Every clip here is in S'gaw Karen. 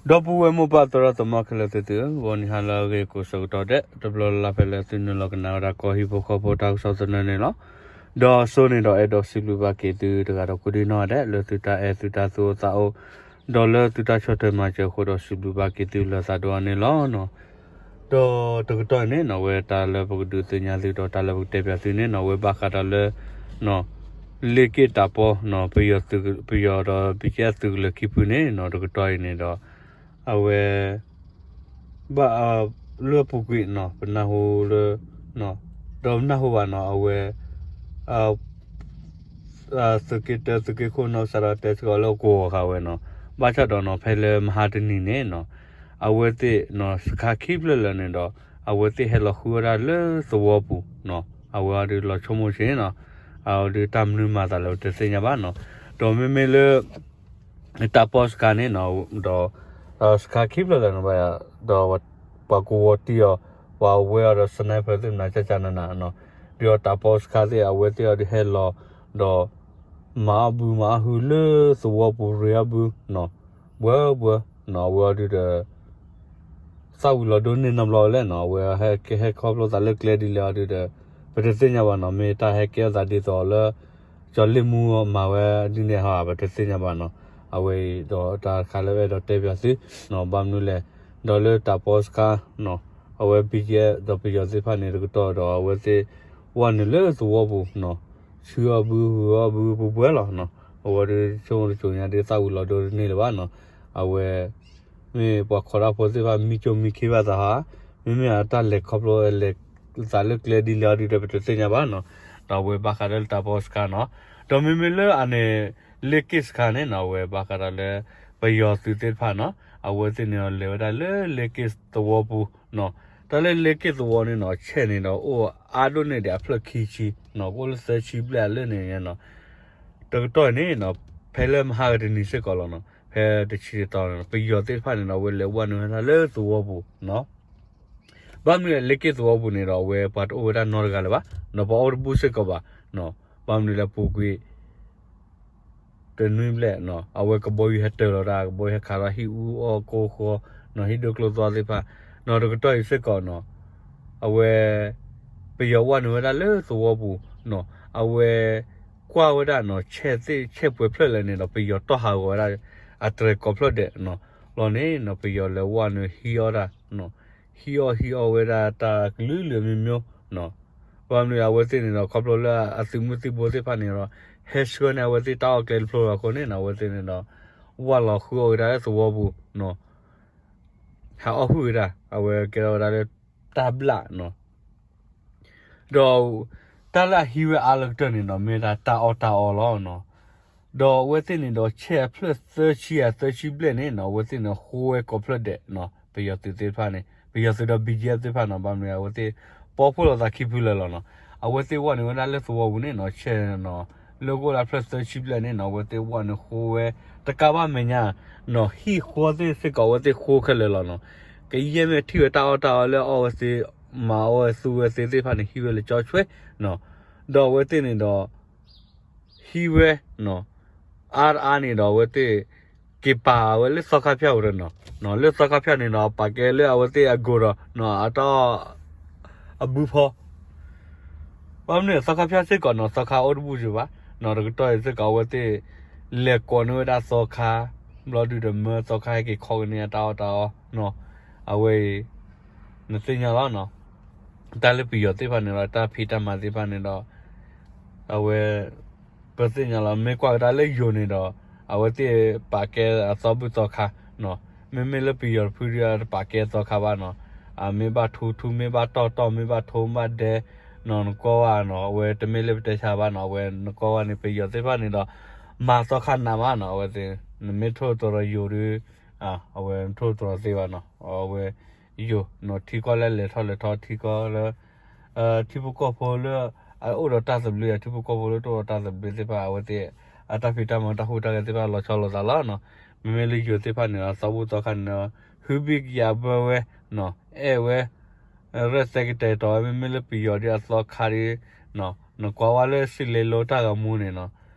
ဒီပုၢ်ဝဲၢ်မိၢ်ပၢ်သရၣ်သမါခဲလၢာ်သ့ၣ်သုဧၢ, ဂီၤနံၤဟါလၢအဂ့ၤကိးဆၢကတီၢ်ဒဲး တဘျီလၢ်လၢ်ဖဲလၢသုနုာ်လီၤကနၣ်ဝဲဒၣ်ကီၢ်ဟံၣ်ဖိဃီဖိတၢ်ကစီၣ်သနၢၣ်န့ၣ်လီၤ. ဒီးအစိန့ၣ်ဒီးအဲၣ်ဒိးစံးဘျုးဘၣ်က့ၤသုတဂၤဒီးကိးဒံနီၢ်ဂၤဒဲး လၢသုတၢ်အဲၣ်သုတၢ်သူၣ်အိၣ်သးအိၣ် ဒီးလၢသုတၢ်ဆီၣ်ထွဲမၤစၢၤအဃိဒီးစံးဘျုးဘၣ်က့ၤသုလၢသးဒိၣ်အါန့ၣ်လီၤ. ဒီးတကတီၢ်အံၤန့ၣ်နီၢ် အဝဲတၢ်လၢပကဒုးသ့ၣ်ညါသုဒီးတၢ်လၢပကတဲပၠးသုန့ၣ်နီၢ် အဝဲဘၣ်ဃးဒီးလၢ လ့ၣ်က့ၣ်တၢ်ပီ ပယီၤဒီး ဘံၣ်ကဲသုးကလၢၤခံဖုန့ၣ်နီၢ် တကတီၢ်အံၤန့ၣ်ဒီး အဝဲ ဘၣ် လၢအပူၤကွံာ်နီၢ် ပနၢ်ဟူလၢ ဒီးပနၢ်ဟူဘၣ်နီၢ် အဝဲ သုးက့တၢ သုးက့ခိၣ်နီၢ်ကစၢ်ဒီးတဲစ့ၢ်ကီးလၢကဝီၤဃာ်ဝဲနီၢ် ဘၣ်ဆၣ်ဒီးနီၢ် ဖဲလၢမဟါတနံၤန့ၣ်နီၢ် အဝဲသ့ၣ်နီၢ် စခါခံဖျၢၣ်လၢာ်န့ၣ်ဒီး အဝဲသ့ၣ်ဟဲလီၤဃုဝဲဒၣ်လၢသဝီပူၤနီၢ် အဝဲအီၤဒုးလီၤဆိကမိၣ်ဆ့နီၢ် အဝဲဒုးတၢ်မနုၤမၤသးလၢပတသ့ၣ်ညါဘၣ်နီၢ် ဒီးမ့မ့ၢ်လၢ တၢ်ပီစခါန့ၣ်နီၢ် ဒီး စခါခံဖျၢၣ်လၢာ်န့ၣ်ဘၣ် ဒီး ပှၤကဝီၤတံၢ်အီၤ ပှၤဝဲအီၤဒီး sniper သ့ၣ်မနၤ ကၠၢ်ကၠၢ်နးနးနီၢ် ဒီးတၢ်ပီစခါသ့ၣ် အဝဲသ့ၣ်အီၤဒုးဟဲလီၤ ဒီး မၤအီၣ်ဘုမၤအီၣ်ဟုလၢသဝီပူၤရ့အီၣ်ဘုနီၢ် ဘှၢဘှၢနီၢ် အဝဲအီၤဒုးဒီး သၣ်ဝံၤလီၤဒိန့ၢ်နီတဘျီဝဲလဲၣ်နီၢ် အဝဲဟဲကဲဟဲခီဖျိသးလၢကျဲဒ်လဲၣ်အီၤဒုးဒီး ပတသ့ၣ်ညါဘၣ်နီၢ် မ့ၢ်တၢ်ဟဲကဲအီၣ်သးဒ်သိးလၢ ကၠီၤလ့ၣ်မူမၤဝဲဒ်န့ၣ်ဟီ ပတသ့ၣ်ညါဘၣ်နီၢ် အဝဲအံၤဒီးတၢ်တခါလၢအဲၣ်ဒိးတဲပၠးသုနီၢ် ဘၣ်မနုၤလဲၣ် ဒီးလၢတၢ်ပီစခါနီၢ် အဝဲ ဘံၣ်ကဲ ဒီးပယီၤသ့ၣ်တဖၣ်န့ၣ်တကတီၢ်ဒီး အဝဲသ့ၣ်ဝဲနုာ်လၢသဝီပူၤနီၢ် ဆှၢအီၣ်ဘုဟုအီၣ်ဘုပှဲၤပှဲၤလီၤနီၢ် အဝဲဒုးဆိကမိၣ်တစိၤညါဒ်သၣ်ဝံၤလီၤဒိတန့ၢ်လၢၤဘၣ်နီၢ် အဝဲ မ့ၢ်ပှၤခိးတၢ်ဖိသ့ၣ်တဖၣ်မံကၠိမံခ့ဘၣ်သးဟီ မ့မ့ၢ်အတၢ်လဲၤခီဖျိ လဲၤသးလၢကျဲဒ်လဲၣ်အီၤဒုးဒီး ပတသ့ၣ်ညါဘၣ်နီၢ် ဒီးအဝဲဘၣ်ဃးဒီးလၢတၢ်ပီစခါနီၢ် ဒီးမ့မ့ၢ်လၢအန့ၣ် လ့ၣ်က့ၣ်စခါန့ၣ်နီၢ် အဝဲဘၣ်ဃးဒီးလၢ ပယီၤသုးသ့ၣ်တဖၣ်နီၢ် အဝဲသ့ၣ်န့ၣ်ဒီးလဲၤဝဲဒၣ်လၢလ့ၣ်က့ၣ်သဝီပူၤနီၢ် တၢ်လၢလ့ၣ်က့ၣ်သဝီန့ၣ်နီၢ် ဆဲးန့ၣ်ဒီးအိၣ်အါဒိၣ်န့ၢ်ဒံးအဖျၢၣ်ခံဆံနီၢ် ကအိၣ်လၢသၢဆံဘျဲၣ်အလၢန့ၣ်နီၢ် တကတီၢ်အံၤန့ၣ်နီၢ် ဖဲလၢမဟါကတနံၤစ့ၢ်ကီးလီၤနီၢ် ဖဲတဆံတတီၤန့ၣ် ပယီၤသ့ၣ်တဖၣ်န့ၣ်ဒီး အဝဲလဲၤဝဲနုာ်ဝဲဒၣ်လၢသဝီပူၤနီၢ် ဘၣ်မနုၤလဲၣ် လ့ၣ်က့ၣ်သဝီပူၤန့ၣ်ဒီး အဝဲပှၤတအိၣ်ဝဲဒၣ်နီတဂၤလၢၤဘၣ်နီၢ် ပှၤအိၣ်တဘူၣ်စ့ၢ်ကီးဘၣ်နီၢ် ဘၣ်မနုၤလဲၣ် ပူၤကွံာ် တနွံဘျဲၣ်နီၢ် အဝဲကဘီယူၤဟဲတၢၤလီၤဒၣ် ကဘီယူၤဟဲခးဒီးဟံၣ်အူအီၣ်ကိၢ်ဃီနီၢ် ဟံၣ်ဒိၣ်ကျိၣ်သွါသ့ၣ်တဖၣ်နီၢ် တကတီၢ်အံၤစ့ၢ်ကီးနီၢ် အဝဲ ပယီၤဝဲနုာ်ဝဲဒၣ်လၢသဝီပူၤနီၢ် အဝဲ ကွၢ်ဝဲဒၣ်နီၢ် ဆဲးသ့ၣ်ဆဲးပှဲၤဖျၢၣ်လဲၣ်န့ၣ်ဒီး ပယီၤတီၢ်ဟးဂီၤဝဲဒၣ် အတြဲၤကိးဖျၢၣ်ဒဲးနီၢ် လီၤန့ၣ်နီၢ် ပယီၤလဲၤဝဲနုာ်ဟံးအီၣ်ဒၣ်နီၢ် ဟံးအီၣ်ဟံးအီၣ်ဝဲဒၣ်တၢ်ကလုာ်လုာ်မံၤမံၤနီၢ် ဘၣ်မနုၤအဝဲသ့ၣ်န့ၣ်ဒီး ခီဖျိလၢအသုးမုၢ်သံၣ်ဘိသ့ၣ်တဖၣ်န့ၣ်ဒီး ဟဲဆှၢန့ၢ်အဝဲသ့ၣ်တၢ်အီၣ်ကျဲတဖျိလီၤအဃိန့ၣ်နီၢ် အဝဲသ့ၣ်န့ၣ်ဒီး ဝၢ်လီၤဃုအီၣ်ဝဲဒၣ်လၢသဝီပူၤနီၢ် ဟးအီၣ်ဟုၣ်ဝဲဒၣ် အဝဲကဲထီၣ်ဝဲဒၣ်လၢတၢ်ဘျၣ်နီၢ် ဒီး တၢ်လၢအဟံးဝဲအါလၢကတၢၢ်န့ၣ်နီၢ် မ့ၢ်ဒၣ်တၢ်အီၣ်တၢ်အီလီၤနီၢ် ဒီးအဝဲသ့ၣ်န့ၣ်ဒီး ဆဲးအဖျၢၣ်သၢဆံဧါ သၢဆံဘျဲၣ်န့ၣ်နီၢ် အဝဲသ့ၣ်န့ၣ် ဃိဝဲကိးဖျၢၣ်ဒဲးနီၢ် ပယီၤသုးသ့ၣ်တဖၣ်န့ၣ် ပယီၤသုးဒီး ဘံၣ်ကဲသ့ၣ်တဖၣ်နီၢ် ဘၣ်မနုၤအဝဲသ့ၣ် ပီဖှိၣ်လိာ်သးခံဖုလၢာ်လီၤနီၢ် အဝဲသ့ၣ်ဝဲနုာ်ဝဲဒၣ်လၢသဝီပူၤန့ၣ်နီၢ် ဆဲးနီၢ် လၢကအိၣ်ဒၣ်ဖျၢၣ်သၢဆံဘျဲၣ်န့ၣ်နီၢ် အဝဲသ့ၣ်ဝဲနုာ်ဃိဝဲ တကးဘၣ်မဲာ်ညါနီၢ် ဟံၣ်ဃီသ့ၣ်စ့ၢ်ကီး အဝဲသ့ၣ်ဃိခဲလၢာ်လီၤနီၢ် ကယဲၢ်မ့ၢ်ထံၣ်ဝဲတၢ်အီၣ်တၢ်အီလၢအီၣ်ဝဲသ့ မၤအီၣ်ဝဲသူဝဲသ့သ့ၣ်တဖၣ်န့ၣ် ဟံးဝဲလၢကၠီဆွဲနီၢ် ဒီးအဝဲသ့ၣ်န့ၣ်ဒီး ဟံးဝဲနီၢ် အါတအါန့ၣ်ဒီး အဝဲသ့ၣ် က့ၤပာ်ဝဲလၢသီခါဖၠၣ်ဝဲနီၢ် လၢသီခါဖၠၣ်န့ၣ်ဒီး ပာ်ကဲလၢအဝဲသ့ၣ်အကိာ်ဒီးနီၢ် အတၢ် အဘုဖီ ဘၣ်မနုၤသီခါဖၠၣ်စ့ၢ်ကီးနီၢ် သီခါအိၣ်တဘူၣ်စ့ၢ်ဘၣ်နီၢ် တကတီၢ်အံၤစ့ၢ်ကီး အဝဲသ့ၣ် လဲၤကိးန့ၢ်ဝဲဒၣ်သီခါ ဘျီဒုးဒီးမၢသီခါဟဲက့ၤခီကန့ၢ်အတၢ်အီၣ်တၢ်အီနီၢ် အဝဲအံၤ နသ့ၣ်ညါလီၤနီၢ် တၢ်လၢပယီၤသ့ၣ်တဖၣ်န့ၣ်ဒီး တၢ်ဖံးတၢ်မၤသ့ၣ်တဖၣ်န့ၣ်ဒီး အဝဲ ပသ့ၣ်ညါလီၤ မ့ၢ်ကွၢ်ကဒါလၢယိၤန့ၣ်ဒီး အဝဲသ့ၣ်ပာ်ကဲအသီဘူၣ်သီခါနီၢ် မ့မ့ၢ်လၢပယီၤတဖုဒုးတပာ်ကဲသီခါဘၣ်နီၢ် အမ့ၢ်ဘၣ်ထူထူ မ့ၢ်ဘၣ်တီၢ်တီၢ် မ့ၢ်ဘၣ်ထိမ့ၢ်ဘၣ်ဒဲနီၢ် နကွၢ်ဝဲနီၢ် အဝဲတမ့ၢ်လၢပတဲဆါဘၣ်နီၢ် အဝဲနကွၢ်ဝဲန့ၣ် ပယီၤသ့ၣ်တဖၣ်န့ၣ်ဒီး မၤသီခါနးမးနီၢ် အဝဲသ့ၣ် နမ့ၢ်ထိၣ်သတြီၤယိၤဒုး အဝဲနထိၣ်သတြီၤသ့ဘၣ်နီၢ် အဝဲ ယိၤနီၢ် ထံကီၢ်လၢလဲၤထီၣ်လဲၤထီထံကီၢ်လၢ ထံဖိကီၢ်ဖိလၢ အအိၣ်ဒီးတၢ်သဘျ့ ထံဖိကီၢ်ဖိလၢတအိၣ်ဒီးတၢ်သဘျ့သ့ၣ်တဖၣ် အဝဲသ့ၣ် အတၢ်ဖံးတၢ်မၤတၢ်ဟူးတၢ်ဂဲၤသ့ၣ်တဖၣ်လီၤဆီလိာ်သးလီၤနီၢ် မ့မ့ၢ်လၢယိၤသ့ၣ်တဖၣ်န့ၣ်ဒီး သီဘူၣ်သီခါန့ၣ်ဒီး ဟုဘံၣ်ကယၤဘၢဝဲနီၢ် အဲၣ်ဝဲ ရဲၣ်သဲကတဲာ်ကတီၤဝဲ မ့မ့ၢ်လၢပယီၤဒ်အသီခါဒ် နကွၢ်ဝဲလၢစံးလဲၤလိတၢ်ဂီၤမူန့ၣ်နီၢ်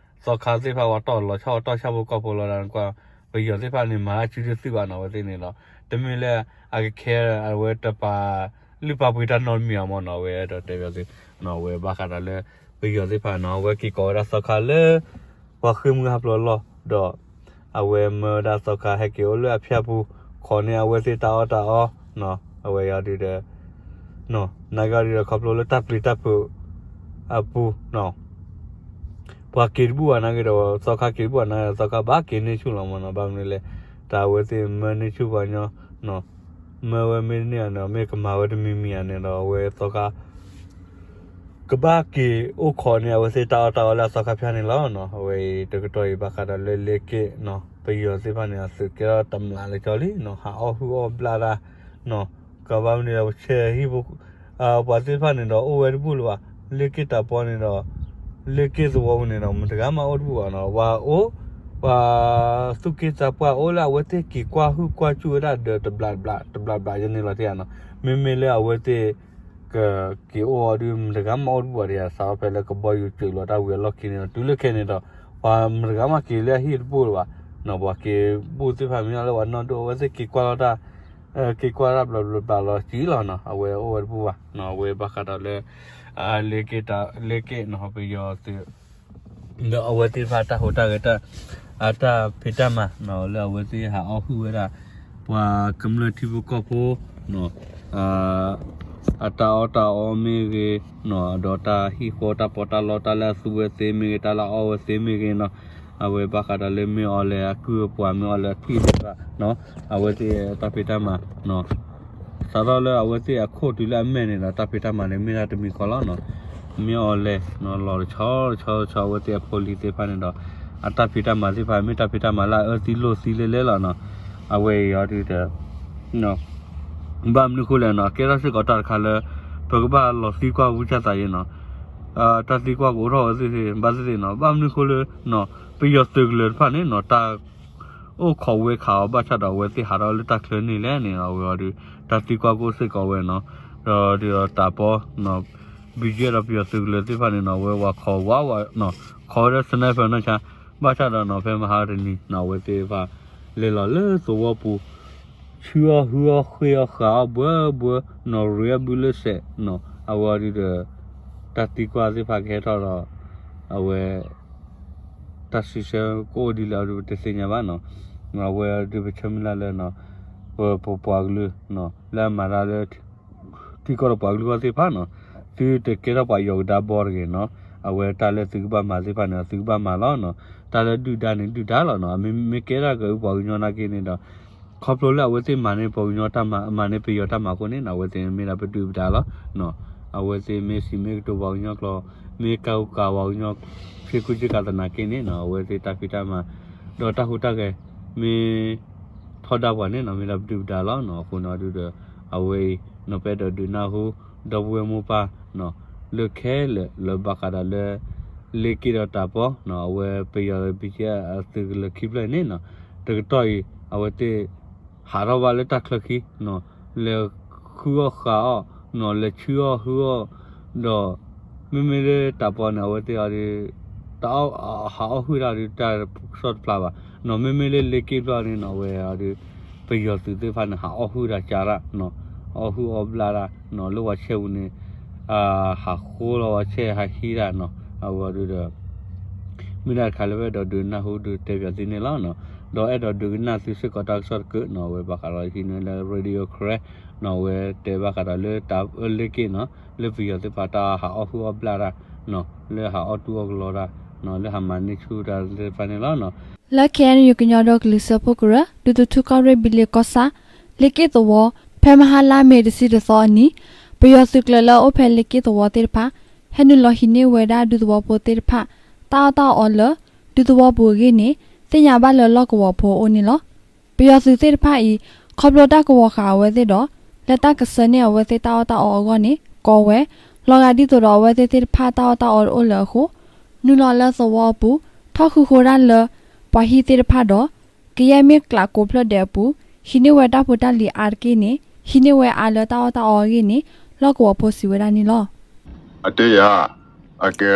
သီခါသ့ၣ်တဖၣ်ဝဲတီၢ်လီၤဆီ တီၢ်ဆၣ်ဖိကီၢ်ဖိလီၤဒီး နကွၢ် ပယီၤသ့ၣ်တဖၣ်န့ၣ် မၤတၢ်စုတသုဘၣ်နီၤ အဝဲသ့ၣ်န့ၣ်ဒီး တမ့ၢ်လၢအကခဲ အဝဲတပာ်လုၢ်ပာ်ပှ့ၤတၢ်နီတမံၤအမ့ၢ်နီၤ အဝဲအဲၣ်ဒိးတဲဘၣ်သု အဝဲဘၣ်ဃးဒီးလၢ ပယီၤသ့ၣ်တဖၣ်နီၤ အဝဲက့ၤကိးဝဲဒၣ်သီခါလၢ ပှၤဃ့ၢ်မှံဟးဖျိးအလီၢ်ဒီး အဝဲမၢဝဲဒၣ်သီခါဟဲက့ၤအိၣ်လၢအဖၠၣ်ပူၤ ခိးန့ၢ်အဝဲသ့ၣ်တၢ်အီၣ်တၢ်အီ အဝဲအံၤဒုးဒီး နာ်က့အံၤဒုးဒီး ခီဖျိလၢတၢ်ပျံၤတၢ်ဖုးအပူၤ ပှၤက့ၤတဘူၣ်ဘၣ်နာ်က့ဒီး သီခါက့ၤတဘူၣ်ဘၣ်နာ်က့ဒီး သီခါဘၣ်က့ၤန့ၢ်ဆူၣ်လီၤမ့ၢ်နီၤ ဘၣ်မနုၤလဲၣ် တၢ်အဝဲသ့ၣ်မၢန့ၢ်ဆူၣ်ပှၤကညီ မၢဝဲမ့ၢ်တန့ၢ်ဧါန့ၣ် မ့ၢ်ကမၤဝဲတမံၤမံၤဧါန့ၣ်ဒီး အဝဲသီခါ ကဘၣ်က့ၤအိၣ်ခိးန့ၢ်အဝဲသ့ၣ်တၢ်အီၣ်တၢ်အီလၢအသီခါဖၠၣ်န့ၣ်လီၤ. အဝဲအံၤတကတီၢ်အံၤဘၣ်ဃးဒီးလၢလ့က့ၣ်နီၤ ပယီၤသ့ၣ်တဖၣ်န့ၣ် အသုးကဲထီၣ်တမျးလၢကၠီလံနီၤ ဟးအီၣ်ဟုၣ်အီၣ်ဘျၣ်တၢ်နီၤ ကဘၣ်မနုၤဒီးဆဲးဟံၣ်ဖိ ပှၤသ့ၣ်တဖၣ်န့ၣ်ဒီးအိၣ်ဝဲတဘူၣ်လၢၤဘၣ် လ့က့ၣ်တၢ်ပီန့ၣ်ဒီး လ့က့ၣ်သဝီပူၤန့ၣ်ဒီး မတဂၤမးအိၣ်တဘူၣ်ဘၣ်နီၤ ပှၤအိၣ် ပှၤသူၣ်က့သးပှၢ်အိၣ်လၢအဝဲသ့ၣ်က့ၤကွၢ်ဟုၣ်ကွၢ်စူၣ်ဝဲဒၣ်ဒီးတဘျးတဘျး တဘျးဘျးယဲန့ၣ်လီၤတယၤနီၤ မ့မ့ၢ်လၢအဝဲသ့ၣ် ကက့ၤအိၣ်အီၤဒုး မတဂၤမးအိၣ်တဘူၣ်ဘၣ်တယၤ စးထီၣ်ဖဲလၢကဘီယူၤစၢၤလီၤတၢ်ဝံၤအလီၢ်ခံန့ၣ်ဒီး တုၤလၢခဲအံၤန့ၣ်ဒီး ပှၤမတဂၤမးက့ၤလၢအဟံၣ်တဘူၣ်လၢၤဘၣ်နီၤ ပှၤက့ၤဘူၣ်သ့ၣ်တဖၣ်မ့ၢ်လၢပှၤနီၢ်ဒိၣ်အဝဲသ့ၣ်က့ၤကွၢ်လီၤတၢ် က့ၤကွၢ်တၢ်ဘျီဘျီဘျီလီၤစံလီၤနီၤ အဝဲအိၣ်ဝဲတဘူၣ်ဘၣ်နီၤ အဝဲဘၣ်ဃးဒီးလၢ လ့က့ၣ်တၢ် လ့က့ၣ်နီၤ ပယီၤသုး ဒီးအဝဲသ့ၣ်တဖၣ်တၢ်ဟူးတၢ်ဂဲၤ အတၢ်ဖံးတၢ်မၤနီၤ လၢအဝဲသ့ၣ်ဟးအီၣ်ဟုၣ်ဝဲဒၣ် ပှၤကမျၢၢ်ထံဖိကီၢ်ဖိနီၤ အတၢ်အီၣ်တၢ်အီမ့ၢ်ဂ့ၤနီၤ ဒီးတၢ်ဟံၣ်ဃီတၢ်ပီးတၢ်လီတၢ်လၢအသူဝဲသ့မ့ၢ်ဂ့ၤ တၢ်လၢအအီၣ်ဝဲသ့မ့ၢ်ဂ့ၤနီၤ အဝဲဘၣ်ဃးဒီးလၢမ့ၢ်အီၤလဲၣ်အကုၢ်အပှၤမ့ၢ်အီၤလဲၣ်အထံၣ်သ့ၣ်တဖၣ်နီၤ အဝဲသ့ၣ်တၢ်ဖံးတၢ်မၤနီၤ စးထီၣ်လၢအဝဲသ့ၣ်အခိၣ်တုၤလၢအမဲာ်န့ၣ်ဒီး တၢ်ဖံးတၢ်မၤန့ၣ် မ့ၢ်ဒၣ်တမံၤဃီလီၤနီၤ. မ့ၢ်အီၤလဲၣ်နီၤ လီၤတဆီတဆီတဆီ အဝဲသ့ၣ်အဖိလံၤသ့ၣ်တဖၣ်န့ၣ်ဒီး အတၢ်ဖံးတၢ်မၤသ့ၣ်တဖၣ် မ့ၢ်တၢ်ဖံးတၢ်မၤလၢအအၢသံလိာ်သံလဲၣ်လဲၣ်လီၤနီၤ. အဝဲအံၤအီၤဒုးဒီး ဘၣ်မနုၤဃိလဲၣ်နီၤ ကဲထီၣ်စ့ၢ်ကီးတၢ်တခါလၢ ပကဘၣ်လီၤသံကွၢ်ဝံဆၣ်သးယဲနီၤ. တၢ်သံကွၢ်ကအိၣ်ထီၣ်ဝဲသ့ၣ်သ့ၣ် ဘၣ်သ့ၣ်သ့ၣ်နီၤ ဘၣ်မနုၤဃိလၢ ပယီၤသုးကလၢၤတဖၣ်န့ၣ်နီၤ တၢ် အိၣ်ခိးဝဲခးအီၤဘၣ်ဆၣ်ဒီး အဝဲသ့ၣ်ဟးထီၣ်လၢတၢ်ချၢန့ၣ်လဲၣ်န့ၣ် အဝဲအီၤဒုး တၢ်သံကွၢ်ကအိၣ်စ့ၢ်ကီးဝဲနီၤ. ဒီးဒုးဒီးတၢ်ပီ ဘံယဲၢ်ဒီးပယီၤသုးကလၢၤသ့ၣ်တဖၣ်န့ၣ်နီၤ အဝဲဝၤခိးဝးဝးနီၤ ခိးဝဲဒၣ် sniper နီၢ်ဆါ ဘၣ်ဆၣ်ဒီးနီၤ ဖဲမဟါတနံၤနီၤ အဝဲသ့ၣ်တဖၣ် လဲၤလီၤလၢသဝီပူၤ ဆူအီၣ်ဟုၣ်အီၣ်ဃ့ၢ်အီၣ်ဃးအီၣ်ဘှဲဘှဲနီၤ ရ့အီၣ်ဘုလၢစဲးနီၤ အဝဲအီၤဒုးဒီး တၢ်သံကွၢ်သ့ၣ်တဖၣ်ကဟဲထီၣ်ဒီး အဝဲ တၢ်စံးဆၢကအိၣ်ဒ်လဲၣ်အီၤဒုး ပတသ့ၣ်ညါဘၣ်နီၤ. အဝဲအီၤဒုး ပဆၢမုၢ်လၢ်လၢနီၤ ပပပှၤကလုာ်နီၤ လၢအမၤတၢ်လၢ ထံကီၢ်ဒီးပှၤကလုာ်ဂီၢ်သ့ၣ်တဖၣ်နီၤ သုတကဲထီၣ်ပှၤယီၤကဒါဘီတဂ့ၤနီၤ. အဝဲတၢ်လၢသုကဘၣ်မၤသ့ၣ်တဖၣ်န့ၣ် သုကဘၣ်မၤလီၤနီၤ. တၢ်လၢဒုၣ်ဒါန့ၣ် ဒုၣ်ဒါလီၤနီၤ. မ့ၢ်ကဲထီၣ်ကအုပှၤကညီနာ်က့န့ၣ်ဒီး ခီဖျိလၢအဝဲသ့ၣ်မၤန့ၢ်ပှၤကညီတၢ်မၤ မၤန့ၢ်ပယီၤတၢ်မၤအဃိန့ၣ်နီၤ အဝဲသ့ၣ်မ့ၢ်ဒၣ်ပဒုၣ်ပဒါလီၤ. အဝဲသ့ၣ်မ့ၢ်စံးမ့ၢ်ကတိၤပှၤကညီကျိာ် မ့ၢ်ကၤကၤပှၤကညီ ဖံးကူစ့ၢ်ကီးသနာ်က့န့ၣ်နီၤ အဝဲသ့ၣ်တၢ်ဖံးတၢ်မၤ ဒီးတၢ်ဟူးတၢ်ဂဲၤ မ့ၢ် ထီဒါပှၤန့ၣ်နီၤ မ့ၢ်ဒၣ်ပဒုၣ်ပဒါလီၤနီၤ. အဃိန့ၣ်အီၤဒုးဒီး အဝဲအံၤနီၤ ပအဲၣ်ဒိးဒုးနၢ်ဟူ ဒီပုၢ်ဝဲၢ်မိၢ်ပၢ်နီၤ လၢခဲလၢာ်လၢဘၣ်ဃးဒီးလၢ လ့က့ၣ်ဒီးတၢ်ပီနီၤ အဝဲပယီၤ ဘံယဲၢ် အသုးကလၢၤခံဖျၢၣ်န့ၣ်နီၤ တကတီၢ်အံၤ အဝဲသ့ၣ် ဟးထီၣ်ဘၣ်လၢတၢ်ချၢခံနီၤ လဲၤဃုအီၣ်ဃးအီၣ်နီၤ လဲၤဆူအီၣ်ဟုၣ်အီၣ် ဒီး မ့မ့ၢ်လၢတၢ်ပီန့ၣ် အဝဲသ့ၣ်အီၤဒုး တၢ်အီၣ် ဟးအီၣ်ဟုၣ်တၢ်ဒုး တၢ်ကစီၣ်တဖျါဘၣ်နီၤ. မ့မ့ၢ်လၢလ့က့ၣ်ဖျၢၣ်န့ၣ်နီၤ အဝဲအီၤဒုး ပယီၤသုးသ့ၣ်တဖၣ်န့ၣ် ဟးအီၣ်ဟုၣ်တၢ်ကၢ်တၢ်နီၤ အီၣ်ဟုၣ်အီၣ်ဘျၣ်တၢ်နီၤ လၢပှၤဆဲးပူၤန့ၣ် ဟးဃိလီၤပှၤဆဲးဟးဟံးတၢ်နီၤ အဝဲအီၤဒုးဒီး မ့ၢ်ဒၣ်တခါလၢပအဲၣ်ဒိးဒုးနၢ်ဟူဒုးတဲပၠးသုန့ၣ်လီၤနီၤ. ဒီးအဲၣ်ဒိးဒုးကနၣ်သုစ့ၢ်ကီးတၢ်ကစီၣ်တကၢၢ်နီၤ အဝဲဘၣ်ဃးဒီးဟံးန့ၢ်လၢ Radio Karen နီၤ အဝဲတဲဘၣ်ဃးဒီးလၢတၢ်အၢလ့က့ၣ်နီၤ လၢပယီၤသ့ၣ်တဖၣ်တၢ်ဟးအီၣ်ဟုၣ်အီၣ်ဘျၣ်တၢ်နီၤ လၢဟးအီၣ်တူၢ်အီၣ်ကလီတၢ်နီၤ လၢဟးမၤန့ၢ်ဆူၣ်တၢ်သ့ၣ်တဖၣ်န့ၣ်လီၤနီၤ. လၢ ခ့ၣ်အဲၣ်ယူၣ် ကညီဒီကလုာ်စၢဖှိၣ်ကရၢ ဒူသထူကီၢ်ရ့ၣ်ဘံလ့ကီၢ်ဆၣ် လ့က့ၣ်သဝီ ဖဲမဟါလါမ့ၤတဆံတသီအနံၤ ပယီၤသုးကျၢၤလၢအအိၣ်ဖဲလ့က့ၣ်သဝီသ့ၣ်တဖၣ် ဟဲနုာ်လီၤဟံးန့ၢ်ဝဲဒၣ်ဒူသဝီဖိသ့ၣ်တဖၣ် တၢ်အီၣ်တၢ်အီလၢ ဒူသဝီပူၤအဂ့ၢ်န့ၣ် သ့ၣ်ညါဘၣ်လၢလီၢ်ကဝီၤဖိအအိၣ်န့ၣ်လီၤ. ပယီၤသုးသ့ၣ်တဖၣ်အံၤ ခီဖျိတၢ်ကဝီၤဃာ်အဝဲသ့ၣ်ဒီး လၢတၢ်ကဆှၢန့ၢ်အဝဲသ့ၣ်တၢ်အီၣ်တၢ်အီအဂီၢ်န့ၣ် ကီဝဲ, လီၤဂာ်ဒ်သိးဒီးအဝဲသ့ၣ်သ့ၣ်တဖၣ်တၢ်အီၣ်တၢ်အီတအိၣ်လၢအဃိ နုာ်လီၤလၢသဝီအပူၤ ထီၣ်ဃုဃိတၢ်လၢ ပှၤဟံၣ်သ့ၣ်တဖၣ်ဒီး ကယဲၢ်မ့ၢ်ကျးကိးဖျၢၣ်ဒဲးအပူၤ ဟံးန့ၢ်ဝဲတၢ်ဖိတၢ်လံၤအါတက့ၢ်န့ၣ် ဟံးန့ၢ်ဝဲအါလၢတၢ်အီၣ်တၢ်အီအဂ့ၢ်န့ၣ် လီၢ်ကဝီၤဖိစံးဝဲဒၣ်န့ၣ်လီၤ. အတဲယၤ, အကဲ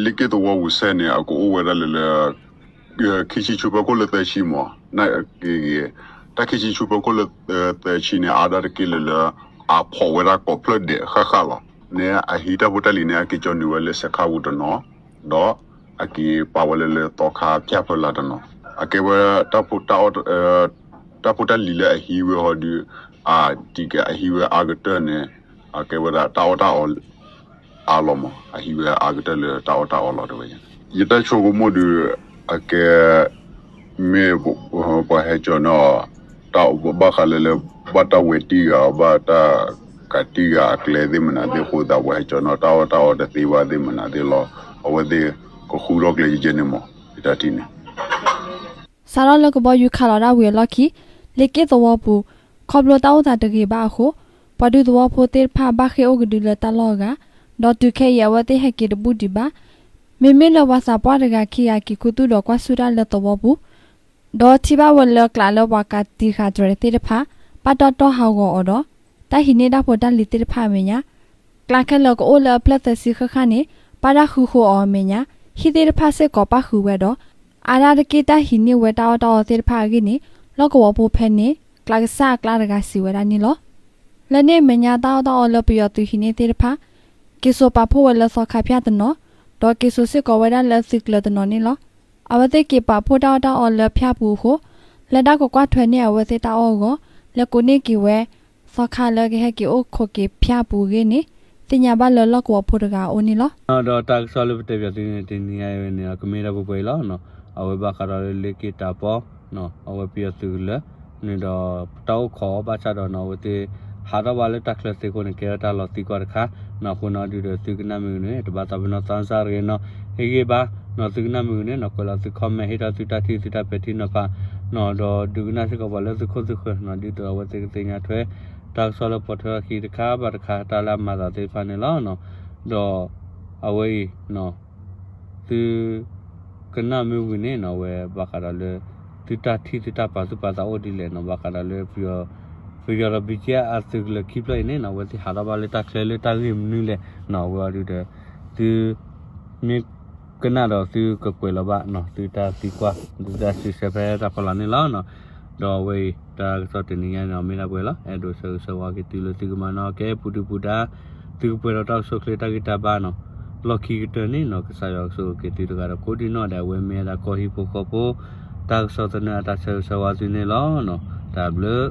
လ့က့ၣ်သဝီဝံၤစဲန့ၣ် အကအိၣ်ဝဲဒၣ်လၢလၢ ခံဆံဆူဖဲခိၣ်လၢသၢဆံမး နာ်က့ဂ့ၤ, တၢ်ခံဆံဆူဖီခိၣ်လၢ သၢဆံန့ၣ် အါဒၣ်တက့ၢ်လၢလၢ အဖီၣ်ဝဲဒၣ်ကိးဖျၢၣ်ဒဲးဃၣ်ဃၣ်လီၤ. န့ၣ်အဟံးတၢ်ဖိတၢ်လံၤန့ၣ် အက့ၤကၠီနုာ်ဝဲလၢစဲးခါပူၤတနီၤ, ဒီးအက့ၤပာ်ဝဲလၢလၢသီခါဖၠၣ်ဖၢလာ်တနီၤ, အကဲဝဲတၢ်ဖိတၢ်အီၣ် တၢ်ဖိတၢ်လံၤလၢအဟံးဝဲဟီဒီး အတံၢ်က့ၤအဟံးဝဲအါကတၢၢ်န့ၣ် အကဲဝဲဒၣ်တၢ်အီၣ်တၢ်အီ အါလီၤမး, အဟံးဝဲအါကတၢၢ်လၢတၢ်အီၣ်တၢ်အီလီၤတဲဝဲ. ယတၢ်ဆိကမိၣ်ဒီး အကဲ မ့ၢ်ပှၤဟဲကၠီန့ၢ်အီၤ တၢ်ဘၣ်ဃးလၢလၢ ဘၣ်တၢ်ဝဲတံၢ်ဂၤ ဘၣ်တၢ်ကးတံၢ်ဂၤအကျဲသ့ၣ်မနုၤသ့ၣ်အဃိသတး ပှၤဟဲကၠီန့ၢ်အီၤ တၢ်အီၣ်တၢ်အီတသ့ဘၣ်သ့ၣ်မနုၤသ့ၣ်လီၤ. အဝဲသ့ၣ်ကဃူထီၣ်ကျဲယဲန့ၣ်မး ယတၢ်ထံၣ်န့ၣ် စးထီၣ်လၢကဘီယူၤခးလီၤဒၣ်ဝံၤအလီၢ်ခံ လ့က့ၣ်သဝီပူၤ ခီဖျိတၢ်အိၣ်သးတဂ့ၤဘၣ်အဃိ ပှၤဒူသဝီဖိသ့ၣ်တဖၣ်ဘၣ်ဃ့ၢ်အိၣ်ကဒုလၢတၢ်လီၢ်အဂၤ, ဒီးတုၤခဲအံၤအဝဲသ့ၣ်ဟဲက့ၤတဘူၣ်ဒံးဘၣ်. မ့မ့ၢ်လၢပှၤသးပှၢ်တဂၤခံဂၤက့ၤခူသူၣ်ဒီးကွၢ်ဆူၣ်တၢ်လၢသဝီပူၤ ဒီးထံၣ်ဘၣ်ဝဲလၢကျးလၢပှၤကးတံာ်ဃာ်တြဲၤသ့ၣ်တဖၣ် ဘၣ်တီၢ်တီၢ်ဟးဂီၤအီၤဒီး တၢ်ဟံးန့ၢ်တၢ်ဖိတၢ်လံၤသ့ၣ်တဖၣ်အမဲာ်ညါ ကျးခဲလၢာ်ကအိၣ်လၢအဖျၢၣ်သၢဆံဃၣ်ဃၣ်န့ၣ် ဘၣ်တၢ်ဃုဃိအီၤအမဲာ်ညါ ဟံၣ်သ့ၣ်တဖၣ်စ့ၢ်ကီးပၣ်ဃုာ်ဝဲဒီး အါဒၣ်တက့ၢ်တၢ်ဟံးန့ၢ်ဝဲတၢ်အီၣ်တၢ်အီသ့ၣ်တဖၣ်အဂ့ၢ်န့ၣ် လီၢ်ကဝီၤဖိဖဲန့ၣ် ကျးကစၢ်အကျါတဂၤစံးဝဲဒၣ်န့ၣ်လီၤ. လၢန့ၣ်အမဲာ်ညါတၢ်အီၣ်တၢ်အီလၢပယီၤသုးဟံးန့ၢ်သ့ၣ်တဖၣ် က့ၤစိာ်ပာ်ဖှိၣ်ဝဲလၢသီခါဖၠၣ်တနီၤ, ဒီးက့ၤစိာ်စ့ၢ်ကီးဝဲဒၣ်လၢသုးကျၢၤတနီၤန့ၣ်လီၤ. အဝဲသ့ၣ်က့ၤပာ်ဖှိၣ်တၢ်အီၣ်တၢ်အီလၢဖၠၣ်ပူၤအဃိ လၢတၢ်ကကွၢ်ထွဲန့ၢ်အဝဲသ့ၣ်တၢ်အီၣ်အဂီၢ် လဲၤကိးန့ၢ်က့ၤဝဲ သီခါလၢကဟဲက့ၤအိၣ်ခိးက့ၤဖၠၣ်ပူၤအဂ့ၢ်န့ၣ် သ့ၣ်ညါဘၣ်လၢလီၢ်ကဝီၤဖိတဂၤအအိၣ်န့ၣ်လီၤ. ဒီးတၢ်ကစီၣ်လၢပတဲပၠးသုန့ၣ် တနံၤညါအံၤန့ၣ် ကမ့ၢ်ဒၣ်ပှဲၤပှဲၤအံၤလီၤ. အဝဲဘၣ်ဃးဒီးလၢလ့က့ၣ်တၢ်ပီ အဝဲပယီၤသုးကလၢၤန့ၣ်ဒီး တၢ်အိၣ်ခိးအီၤဘၣ်ဆၣ်ဒီးန့ၣ် အဝဲသ့ၣ် ဟးထီၣ်ဘၣ်လၢတၢ်ချၢသ့အဃိန့ၣ် ကဲထီၣ်တၢ်လီၤသံကွၢ်တခါန့ၣ် အဃိန့ၣ်ဒုးဒီးသုကနၣ်မ့ၢ်ဂ့ၤန့ၣ် တဘၣ်သးပ့ၤနီၣ်သးစၢ်တဂ့ၤန့ၣ် ဟ့ၣ်ဂံၢ်ဘါန့ၣ် သုကနၣ်မ့ၢ်ဂ့ၤန့ၣ် ကွဲးလီၤသု comment ဟ့ၣ်ထီၣ်သုတၢ်ထံၣ်သုတၢ်ပဲာ်ထံနီၤဖး ဒီးဒုးကနၣ်စ့ၢ်ကီးပှၤလၢသုခိၣ်သုဃၢၤန့ၣ် ဒ်သိးအဝဲသ့ၣ်ကသ့ၣ်ညါထွဲ တၢ်ကစီၣ်လၢပိာ်ထွဲထီၣ်အခံတခါဘၣ်တခါ တၢ်လၢအမၤသးသ့ၣ်တဖၣ်န့ၣ်လီၤ. ဒီးအဝဲအံၤ သုကနၣ်မ့ၢ်ဝံၤန့ၣ်န့ၣ် အဝဲဘၣ်ဃးဒီးလၢ သုတၢ်ထံၣ်သုတၢ်ပာ်သူၣ်ပာ်သးအိၣ်ဒ်လဲၣ်န့ၣ် ဘၣ်ဃးဒီးလၢ ပယီၤဒီး BGF အသုးကလၢၤခံဖျၢၣ်အံၤန့ၣ်န့ၣ် အဝဲသ့ၣ်ဟးထီၣ်ဘၣ်လၢတၢ်ချၢလၢတၢ်ဂ့ၢ်မနုၤလဲၣ်န့ၣ် အဝဲအံၤဒုးဒီး သု မ့ၢ်ကနၣ်ဒီးသုကကွဲးလီၤဘၣ်န့ၣ် သုတၢ်သံကွၢ် သုတၢ်စံးဆၢဖဲတၢ်ဖီလာ်န့ၣ်လီၤ. ဒီးအဝဲအံၤ တၢ်ကစီၣ်တနံၤညါန့ၣ် မ့ၢ်ဒၣ်ပှဲၤလီၤ. အဲၣ်ဒိးဆၢဂ့ၤဆၢဝါက့ၤသုလၢသုကမၤနၢၤကဲပူၤဒုၣ်ပူၤဒါ သုကပှဲၤဒီးတၢ်အိၣ်ဆူၣ်အိၣ်ချ့တၢ်ဂံၢ်တၢ်ဘါန့ၣ် လီၢ်ခံကတၢၢ်န့ၣ်န့ၣ် ကစၢ်ယွၤကဆိၣ်ဂ့ၤက့ၤသုတဂၤဒီးကိးဒံနီၢ်ဒဲး အဝဲမ့ၢ်ဝဲဒၣ်ကီၢ်ဟံၣ်ဖိဃီဖိ တၢ်ကစီၣ်သနၢၣ်အတၢ်ဆၢဂ့ၤဆၢဝါသုန့ၣ်လီၤ. တၢ်ဘျုး